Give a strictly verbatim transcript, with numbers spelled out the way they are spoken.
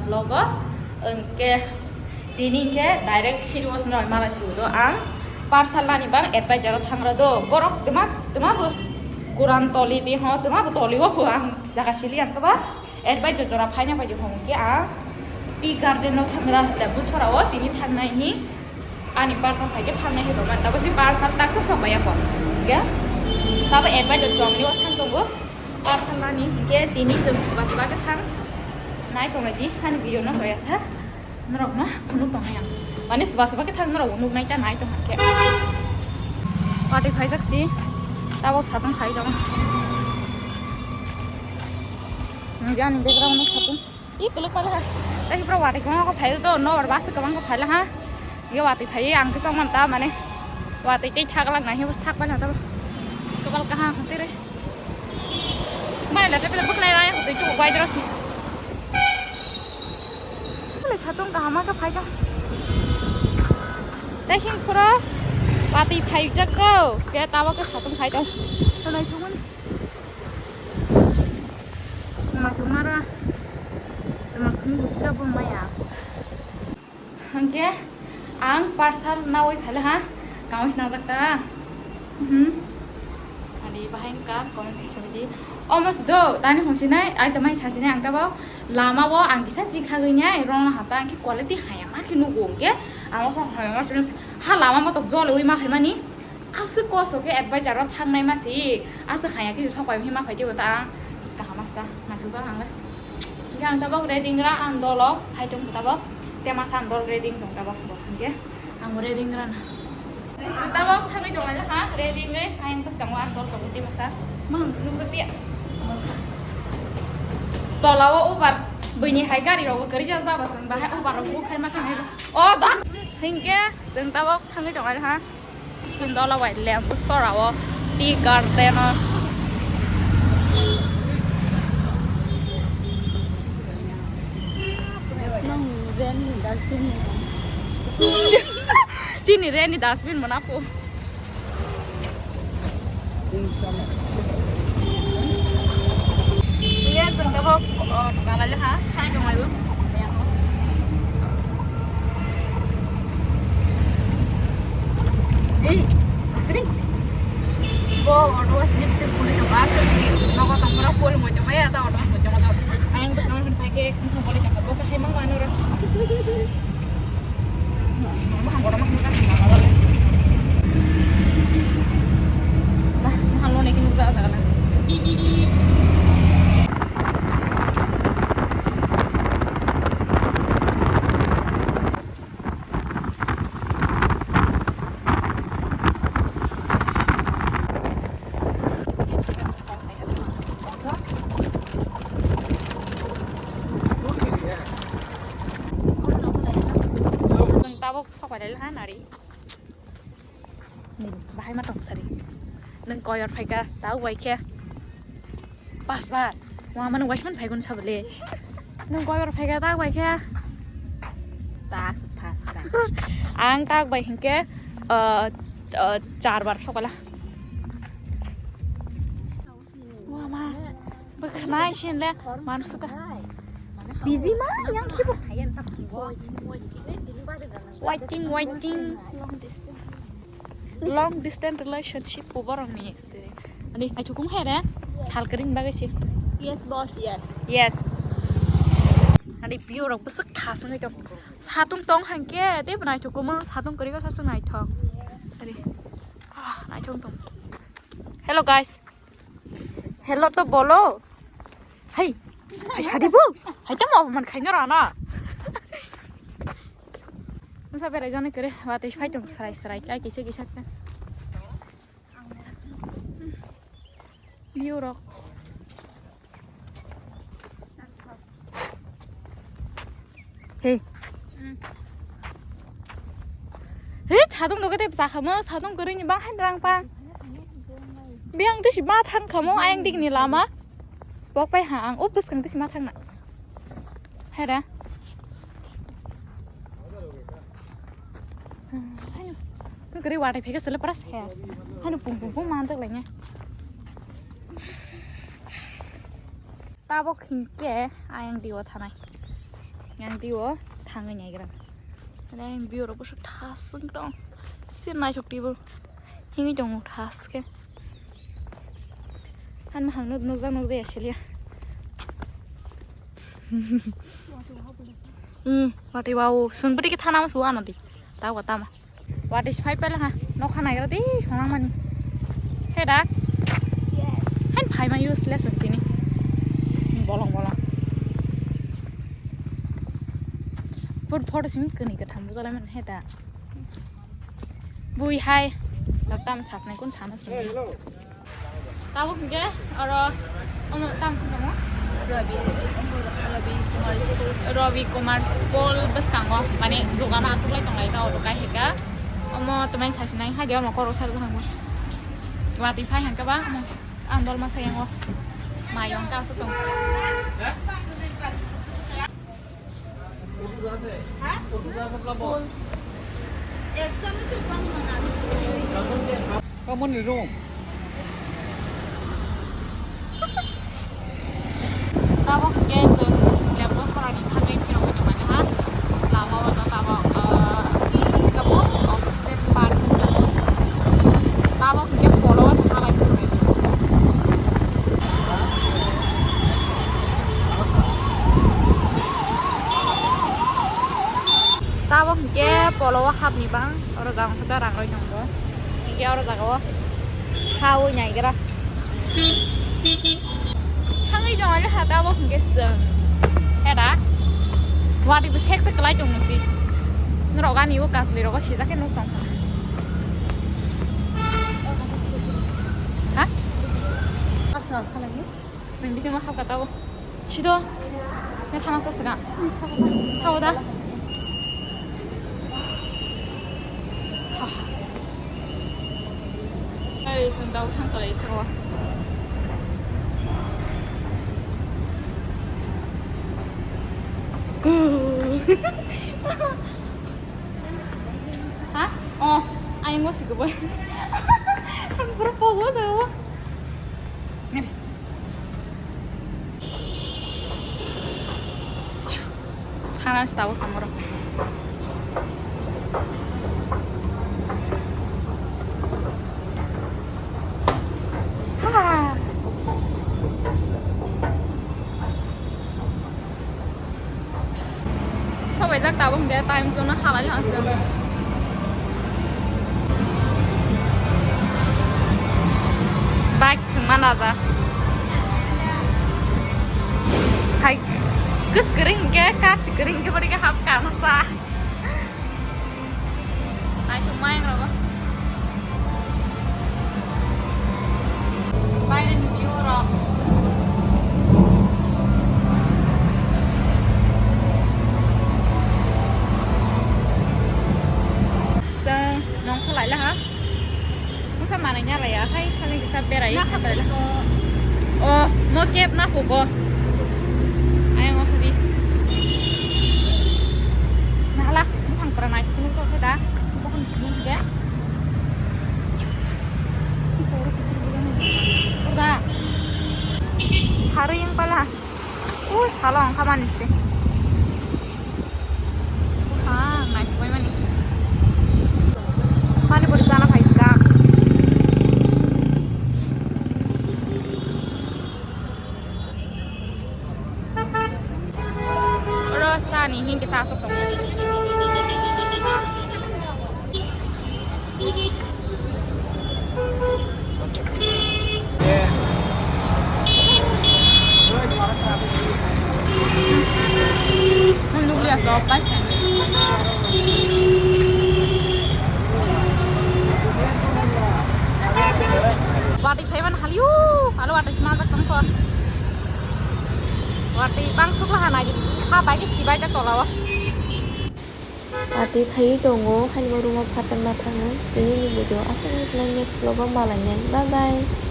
Logo, hwnkhe tini khe direct serious no malai sudo ang. Parcel nani bang advisor o thangra do. Borok twma, twma bo Quran toli di ho, twma bo toli o ang jaga sili ang kaba. Advisor jora phaina bai di ho hwnkhe ang tea garden no thangra le buchora o tini thangnai hi. Ani parcel phaikhe thangnai hi tongma, tabo si parcel taksa sok baiya kho. Hwnkhe tabo advisor chomni o thang tongo. Parcel nani hwnkhe tini chwng swba swba khe thang nai tongnai di, ani video no soya sa norok no phunuk tongnai ang. Mane swba swba khe thang norok bo nuknai ta nai tong khe. Watwi phaijak si, tabok satung phai tong. Nang jani background no satung. I kuluk pala ha. Tei pura watwi kwbang khe phai do, nor bus kwbang khe phai la ha. Ye watwi phai ang khe chongman ta mane. Watwi tei thak lak nai he bus thak pala ta. Sobal kaha hote re. Mane lete pele buklai raya hote tu wai dro si. Pele satung kaham khe phai ta. Tei sing pura watwi phai jak go. Ke tawa khe satung phai ta. Tonai thumani. Tuma tuma ra. Tuma khum busra bo maya. Hwnkhe ang parcel nawi phaila ha. Kaus najak ta. Hmm. Ani bahai ka comment khe sabai di. Omo si do tani hon sinai, ai tamai sa sinai ang tabo lama o ang kisa si khagwi nai rong hata ang khe quality haya ma khe nugo hwnkhe. Ang o ha lama motok jole wi ma phaimani. Aswk kosto khe advisor o thangnai masi, aswk haya khe thok pai hima phai tebo ta ang. Bwskang hama sta, naithokjak ang le. Hwnkhe ang tabok ready wng ra, ang dolo phai tong tabok. Tema san dol ready wng tong tabok bo. Hwnkhe ang ready wng ra na. Tabok thangwi tong ha, ready wngwi ang bwskango ang dol tongo tema sa. Mang nukjak tiya. Tola o ubar bwini hai gari rogo kwrwi ja jaba chwng bahai ubar rok bukhai ma khanai. O da. Hwnkhe chwng tabok thangwi tong ha. Sindola bai lembu sora o tea garden o. Nang ren ni dustbin ni. Chini ren ni dustbin mana po. Iya, sengkabo, oh, tukang aja ha, hai dong ayo. Eh, akhirnya. Bo, auto was next to puli to bus, nogo tongmora pul mo jomaya ta auto was mo jomaya. Ayang bus nang pake, mo puli jomaya. Bo kahai mang mano ra. Tabok sok pai ha nari. Bahai ma tong sari. Nang koyor phaika, tau bai khe. Pas bar. Wa mano waisman phaigun sabale. Nang koyor phaika, tau bai khe. Tak pas tak. Ang tak bai hinkhe, eh, eh, char bar sokala. Wa ma. Bwkhanai sinle mansuka. Biji ma yang khibo. Waiting, waiting. Long distance. Long distance relationship bo borokni. Ani naithukum hai re. Sal kring bagwi si. Yes, boss, yes. Yes. Ani view rok bwswk thasungwi tong. Satung tong hangke tei bo naithukumo satung kwrwi khe satung naithok. Ani. Ah, naithok tong. Hello guys. Hello to bolo. Hai. Hai sadi bu. Hai tamo man khaina rana. Nusa berai jani kere watwi phai tong srai srai kai kisa kisa ka. View rok. He. He, satung doke te bwsa khamo, satung kwrwini bang han rang pang. Biyang te si ma thang khamo, ayang dik ni lama. Bok pai ha ang, o bwskang te si ma thang na. He da. Hanu, kwrwi watwi phai khe sele pura se. Hanu pung pung pung man tak lai nya. Tabok hinkhe ayang digo thanai. Yang twi o thangwi naigra. Ane ang view rok bwswk thaswk tong. Sir naithok twi bo. Hingwi tongo thas khe. Han mahang nuk-, nukjak nukjaya siliya. Hmm, watwi wow. Sung bwtwi khe thana ma suwa ano di. Tao tama. Watwi phai pela ha. Nokha naigra di sonang mani. He da? Yes. Han phai ma useless ang tini. Bolong bolong. Photo simi kani ka thambu jala man he da. Bui hai. Laptam chasnai kun sana sini. Tabuk hingke oro omo tamo sing tongo? Ravi, Ravi Kumar School. Ravi Kumar School bwskango, mane, dogano aswk lai tonglai ta oro kaihika. Omo twmai sasinai hai de omo korok sari bwkhango. Watwi phai hangke ba omo ang dolma sayango. Mayong ta aswk tongo. School. Common room. Tabok hingke chwng Lembo sorani thangwi phirogwi tongmani ha. Lama o to tabok, ah, sikamo oxygen park bwskango. Tabok hingke polo o se halai phirogwi. Tabok hingke polo o hapni bang, oro jang khacha rang roi nangbo. Hingke oro jaga o hawi naigra. Thangwi tong ani ha tabok hingke chwng. Heda. Wadi bwsek se kwlai tong si. Norok ani o kasli rogo sijak khe nuk tong. Ha? Asa khalai. Chwng bisingo hapkha tabok. Sido. Nang thana sa sega. Sao da. Ai, chwng dao thang kalai sao. Ha? Oh, ayang o sigi boy. Ang pura pogo sao. Thana se tabok samoro. Ha. Sobaijak tabok hingke time zone halai langsung. Bike thwngma naja. Hai, kwswk kwrwi hinkhe, kachi kwrwi hinkhe, bwrwi khe hap kano sa. Naithok mayang rogo. Baireni view rok. Chwng nongkhor lai laha. Masa manai nya raya, hai thani kisa berai. Na khatai ko. Oh, mo kep na hugo. Ayang oh di. Nahala, buphang pura nai, kunu sok da. Buphang sini ke. Pura. Hari yang pala. Uh, salo ang khamani se. Ah, naithok bai mani. Pani puri chana phai kha. Oro sani hinkhe sa aswk tongo. Nukliya chop bai. Watwi phaiman haliyo, alo watwi sima jak tongkho. Watwi bang sukla hanai di, ha bai ke sibai jak tolao. Watwi phaiwi tongo, haino room o phatar ma thango. Tini ni video aswk wngwi next vlog o malainai. Bye bye.